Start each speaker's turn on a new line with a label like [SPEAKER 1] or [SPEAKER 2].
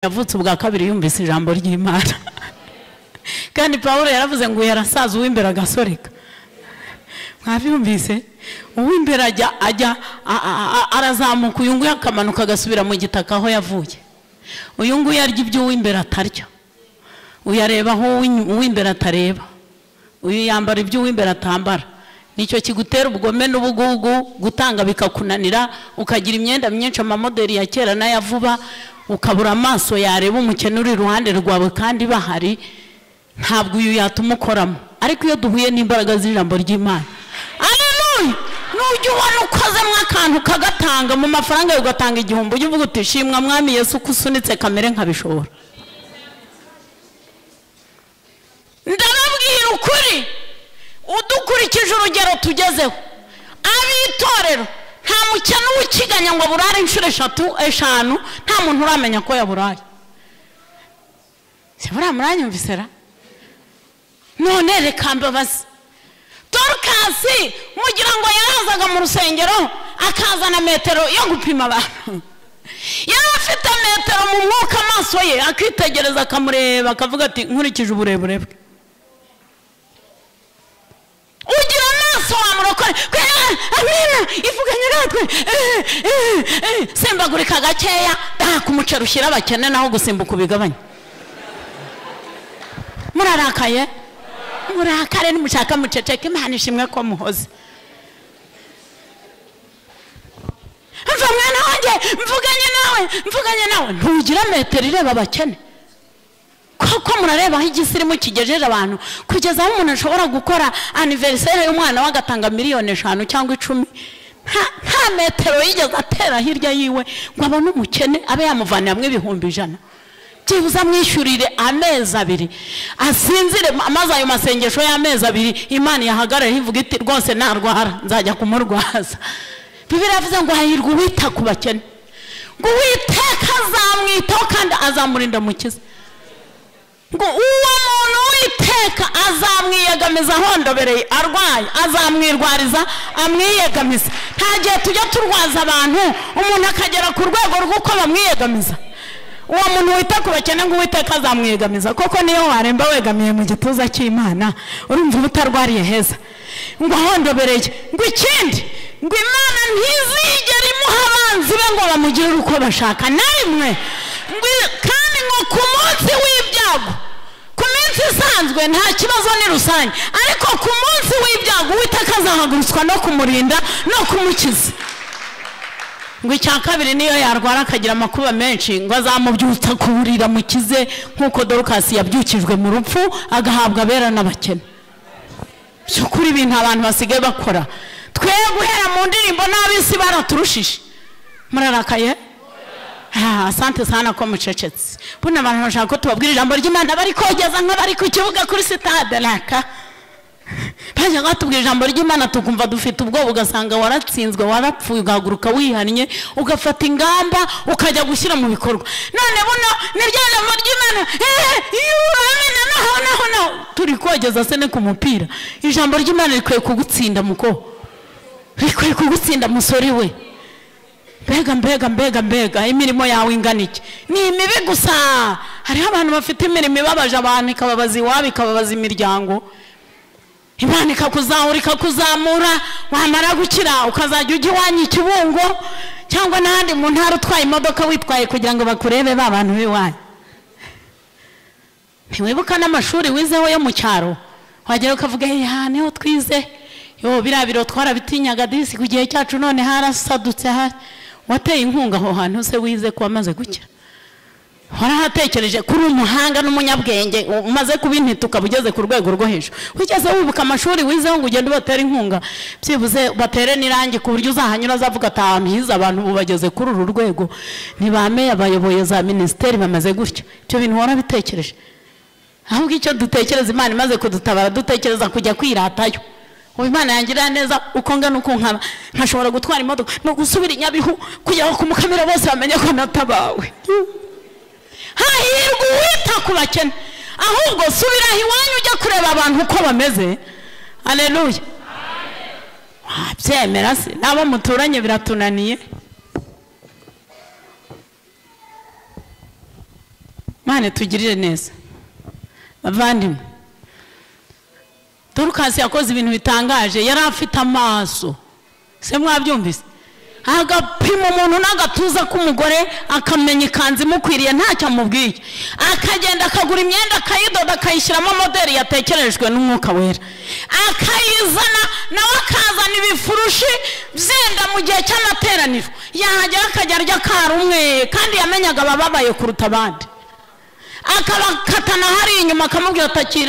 [SPEAKER 1] Yavutse ubwa kabiri yumvise ijambo ry'Imana. Kandi Pawulo yaravuze ngo yarasaza uw'imbere agasoreka. Mwabyumvise? Uw'imbere ajya arazamuka, uyu nguyu akamanuka agasubira mu gitaka aho yavuye. Uyu nguyu arya ibyo uw'imbere atarya, uyu areba aho uw'imbere atareba, uyu yambara ibyo uw'imbere atambara. Nicyo kigutera ubugome n'ubugugu, gutanga bikakunanira, ukagira imyenda myinshi, amamodeli ya kera n'aya vuba, ukabura amaso yareba umukene uri iruhande rwawe kandi bahari. Ntabwo uyu yatuma ukoramo. Ariko iyo duhuye n'imbaraga z'ijambo ry'Imana, aleluya, nujya ubona ukozemo akantu kagatanga mu mafaranga, ugatanga 1000, ujye uvuga uti shimwa Mwami Yesu ko usunitse kamere nkabishobora. Ndababwira ukuri, udukurikije urugero tugezeho, ab'itorero nta mukene uwukiganya ngo burare inshuro 3 5, nta muntu uramenya ko yaburaye. Se buriya muranyumvise ra? None reka mbabaze, Dorukasi mugira ngo yarazaga mu rusengero akazana metero yo gupima abantu. Yari afite metero mu mwuka, amaso ye akitegereza, akamureba, akavuga ati nkurikije uburebure bwe. Ugira amaso wamurokore, amina ivuganye natwe, simbagurika gakeya, ku muceri ushyira abakene naho gusimbuka ubigabanya. Murarakaye? Murakare nimushaka muceceke, Imana ishimwe ko muhoze. Mva mwana wanjye, mvuganye nawe, mvuganye nawe. Ntugira metero ireba abakene. Koko murareba aho igisirimu kigejeje abantu, kugeza aho umuntu ashobora gukora anniversaire y'umwana we agatanga 5 cyangwa 10, nta metero yigeze atera hirya yiwe ngo abone umukene abe yamuvanira hamwe 100,000, byibuze amwishyurire amezi 2 asinzire, maze ayo masengesho y'amezi 2 Imana yahagarara ivuga iti rwose narwara nzajya kumurwaza. Bibiliya yavuze ngo hahirwa uwita ku bakene, ngo Uwiteka azamwitaho kandi azamurinda mukiza. Ngo uwo muntu Uwiteka azamwiyegamiza ahondobereye arwaye, azamwirwariza amwiyegamiza. Nta gihe tujya turwaza abantu umuntu akagera ku rwego rw'uko bamwiyegamiza. Uwo muntu wita ku bakene ngo Uwiteka azamwiyegamiza, koko niyo waremba wegamiye mu gituza cy'Imana urumva uba utarwariye heza. Ngo ahondobereye, ngo ikindi, ngo Imana ntizigera imuha abanzi be ngo bamugirire uko bashaka na rimwe. Kandi ngo ku munsi w'ibyago, ku minsi isanzwe nta kibazo ni rusange, ariko ku munsi w'ibyago Uwiteka azahagurutswa no kumurinda no kumukiza. Ngo icya kabiri, niyo yarwara akagira amakuba menshi, ngo azamubyutsa kuburira mukize, nk'uko Dorukasi yabyukijwe mu rupfu agahabwa abera n'abakene. By'ukuri ibintu abantu basigaye bakora, twe guhera mu ndirimbo n'ab'isi baraturushije. Murarakaye? Asante sana ko mucecetse. Buno abantu bashaka ko tubabwira ijambo ry'Imana bari kogeza nk'abari ku kibuga kuri sitade raka. Bajya batubwira ijambo ry'Imana tukumva dufite ubwoba, ugasanga waratsinzwe, warapfuye, ugahaguruka wihannye, ugafata ingamba ukajya gushyira mu bikorwa. None buno ni rya jambo ry'Imana, amina, naho naho naho turi kogeza se ne ku mupira. Ijambo ry'Imana rikwiye kugutsinda muko, rikwiye kugutsinda musore we. Mbega mbega mbega mbega, imirimo yawe ingana iki? Ni imibi gusa. Hariho abantu bafite imirimo ibabaje abantu, ikababaza iwabo, ikababaza imiryango. Imana ikakuzahura ikakuzamura, wamara gukira ukazajya ujya iwanyu Kibungo cyangwa n'ahandi mu ntara utwaye imodoka witwaye kugira ngo bakurebe ba bantu b'iwanyu. Ntiwibuka n'amashuri wizeho yo mu cyaro, wagera ukavuga ya niho twize, yo biriya biro twarabitinyaga disi ku gihe cyacu, none harasadutse. Wateye inkunga aho hantu se wize ko wamaze gukira? Warahatekereje kuri umuhanga n'umunyabwenge umaze kuba intiti ukaba ugeze ku rwego rwo hejuru, wigeze wibuka amashuri wizeho ngo ugende ubatere inkunga, byibuze batere n'irangi ku buryo uzahanyura azavuga ati ahantu hize abantu ubu bageze kuri uru rwego, ntibameye abayoboye za minisiteri bamaze gutya. Ibyo bintu warabitekereje? Ahubwo icyo dutekereza, Imana imaze kudutabara dutekereza kujya kwiratayo. Ubu Imana yangirira neza uko ngana uko nkaba nkashobora gutwara imodoka no gusubira i Nyabihu kugira ngo kumukamira bose bamenye ko natabawe. Hahirwa uwita ku bakene. Ahubwo subira iwanyu ujya kureba abantu uko bameze. Aleluya. Wabyemera se? N'abo muturanye biratunaniye. Mane tugirire neza bavandimwe. Dorukasi yakoze ibintu bitangaje, yari afite amaso, se mwabyumvise, agapima umuntu n'agatuza k'umugore akamenya ikanzu imukwiriye ntacyo amubwiye, akagenda akagura imyenda akayidoda akayishyiramo modeli yatekerejwe n'Umwuka Wera, akayizana nawe akazana ibifurushi byenda mu gihe cy'amateraniro, yahagera akajya arya karumwe, kandi yamenyaga abababaye kuruta abandi, akabakatana hari inyuma akamubwira atakira.